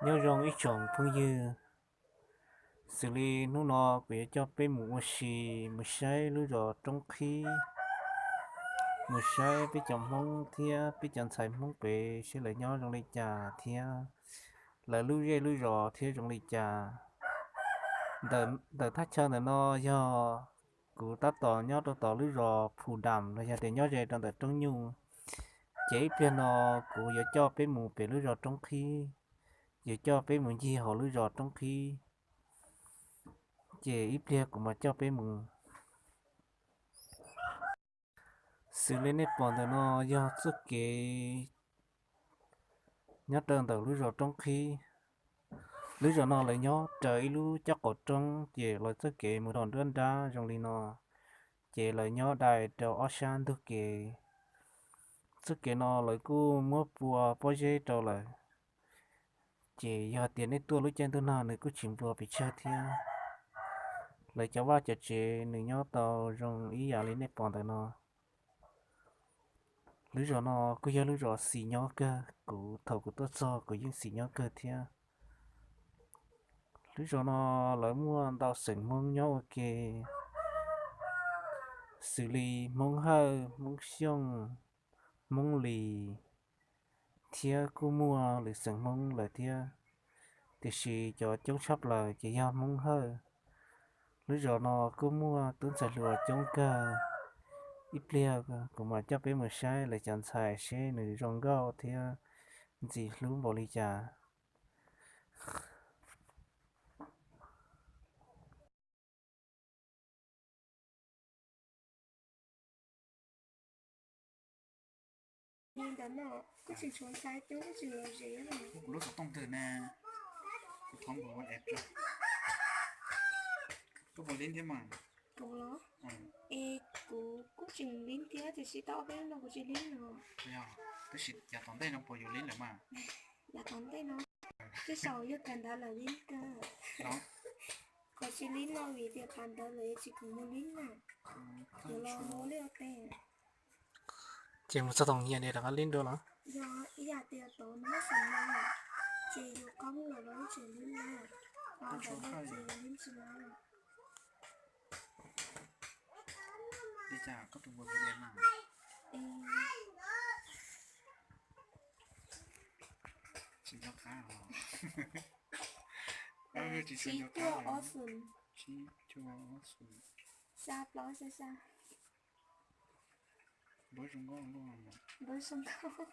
Nyob zoo ib tsoom phooj ywg, xws li hnub no kuv yuav coj peb mus ua si, mus saib lub zos Roob Qhib, mus saib peb cov Hmoob thiab peb cov ntxhais Hmoob pem seb lawv nyob zoo li cas thiab lawv lub zej lub zos thiab zoo li cas. Ntawm thaj chaw ntawm no yog kuv tab tom nyob rau tom lub zos Phu Dam los yog tias nyob ze rau ntawm Roob Nyuj. Ces ib pliag no kuv yuav coj peb mus pem lub zos Roob Qhib, yuav coj peb mus ncig hauv lub zos Roob Qhib, ces ib pliag kuv mam coj peb mus. Xws li nej pom ntawm no yog txoj kev nyob rau ntawm lub zos Roob Qhib. Lub zos no lawv nyob raws ib lub caj qaum roob ces lawv txoj kev mus rau nruab nrab zoo li no, ces lawv nyob dai rau ob sab ntug kev. Txoj kev no lawv kuj muab pua pob zeb rau lawm, ces yog tias nej tuaj lub caij ntuj nag nws kuj tsis nplua pes tsawg thiab. Lawv cov vaj cov tsev nws nyob tau zoo ib yam li nej pom ntawm no. Lub zos no kuj yog lub zos xis nyob kawg, kuv thaum kuv tuaj txog kuv yeej xis nyob kawg thiab. Lub zos no lawv muaj ntau xeem Hmoob nyob ua ke, xws li Hmoob Hawj, Hmoob Xyooj, Hmoob Lis, thiab kuj muaj lwm xeem Hmoob lawm thiab, tiam sis cov coob tshaj plaws ces yog Hmoob Hawj. Lub zos no kuj muaj tub ntxhais hluas coob kawg. Ib pliag kuv mam coj peb mus saib lawv cov ntxhais seb nws zoo nkauj thiab ntxim hlub npaum li cas. Li ntawd no, kuj tsis tshuav ntxhais coob, kuj tsis lom zem. Kuv lub xov tooj twg ne? Kuv thov npawg ua es tso. Koj puas lib thiab mas? Kuv los? Es kuv kuj tseem lib thiab tiam sis tau ob peb hnub no kuv tsis lib no. Yog, tab sis yav tom ntej no puas yuav lib lawm mas? Yav tom ntej no, tej zaum yog kawm ntawv lawm lib kawg. Qhov tsis lib no vim tias kawm ntawv lawm tsis khoom mus lib na. Yuav los mus lib ua teb. Ces mus txog tom nyias rov qab lib dua los? Yog ib yam tias tau noj xeem no, ces yus qoob lawm los yeej tseem lib na, ho ntawm no ces lib tsis los. Li cas koj tus npawg hu li mas? Tsis nco qab os. Tsib cuaj ob xoom. Tsib cuaj ob xoom. Xya plaub xya xya. Npawb zoo nkauj luaj. Npawb zoo nkauj.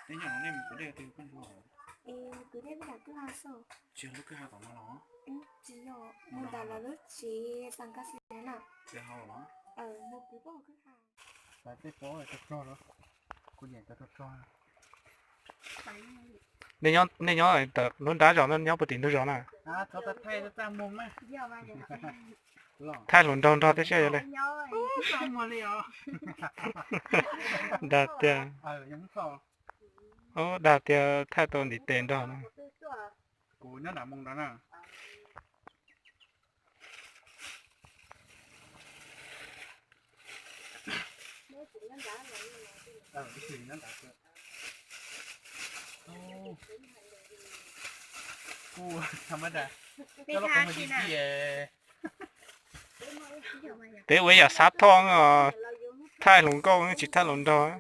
Neb nyob no nej mus kwv dej twg koj ntsuag? Es kwv dej peb nram kwj ha xwb. Tsis yog lub kwj ha tom no los? Tsis yog, mus nram lawv lub tsev San Kas Lis na. Tsev hauj los? Mus kwv pab hauv kwj ha. Xav tej pob rog rog los, kuv nyiam cov rog rog. Nej nyob, nej nyob lub nrab zos no nyob puag tim ntug zos na? Thaij hluas nraug nrog tib si yog li. Dag tiag. Ub, dag tiag, thaij tau ntiv tes nrog na. Peb ua yam xav thoj, thaij hluas nkauj tsis thaij hluas nraug.